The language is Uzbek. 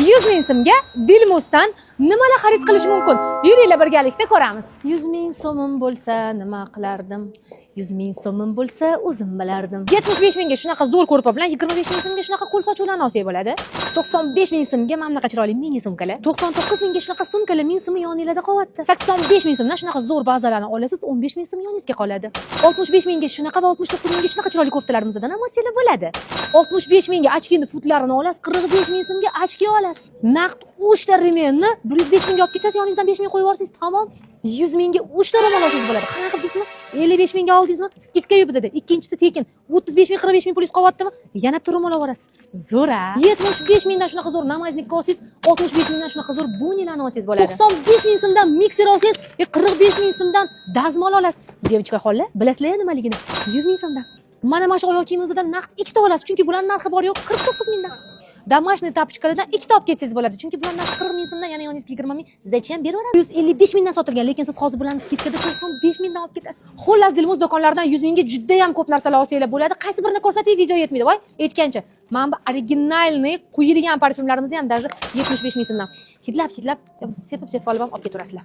100 ming so'mga Dilmuzdan nimalar xarid qilish mumkin? Yuringlar, birgalikda ko'ramiz. 100 ming so'mim bo'lsa, nima qilardim? 100 ming so'mim bo'lsa, o'zim bilardim. 75 mingga shunaqa zo'r ko'rpa bilan 25 ming so'mga shunaqa qo'l sochuvlarni olsak bo'ladi. 95 ming so'mga mana bunaqa chiroyli mini sumkalar. 99 mingga shunaqa sumkalar, 1000 so'mi yoninglarda qolyapti. 85 ming so'mdan shunaqa zo'r bazalarni olasiz, 15 ming so'm yoningizga qoladi. 65 mingga shunaqa va 69 mingga shunaqa chiroyli koftalarimizdan ham olsanglar bo'ladi. 65 mingga очки ni futlyarini olasiz, 45 ming so'mga очки olasiz. Naqd uchta ремень ni 105 mingga olib ketasiz, yoningizdan 5 ming qo'yib yuborsangiz, tamom. 100 mingga uchta ro'mol olsangiz bo'ladi. Qanaqa qildingizmi? 55 mingga oldingizmi? Скидка yo'q bizada. Ikkinchisi tekin. 35 ming, 45 ming pulingiz qolyaptimi? Yana bitta ro'mol olib yuborasiz. Zo'r a? 75 mingdan shunaqa zo'r намазник olsangiz, 65 mingdan shunaqa zo'r bunilarni olsangiz bo'ladi. 95 ming so'mdan mikser olsangiz, 45 ming so'mdan dazmol olasiz. Девочка xollar, bilasizlar nimaligini? 100 ming so'mdan. Mana shu oyoq kiyimimizdan naqd ikkita olasiz, chunki bularning narxi bor yo'q 49 mingdan. Домашний тапочка lardan ikkita olib ketsangiz bo'ladi, chunki bular narxi 40 ming so'mdan, yana yoningizga 20 ming сдача ham beraveradi. 155 mingdan sotilgan, lekin siz hozir bularni скидка da 95 mingdan olib ketasiz. Xullas, Dilmuz do'konlaridan 100 mingga juda ham ko'p narsalar olsanglar bo'ladi. Qaysi birini ko'rsatay, video yetmaydi. Voy, aytgancha, mana bu оригинальный quyilgan parfyumlarimizni ham даже 75 ming so'mdan hidlab hidlab, sepib sepib olib ham olib ketaverasizlar.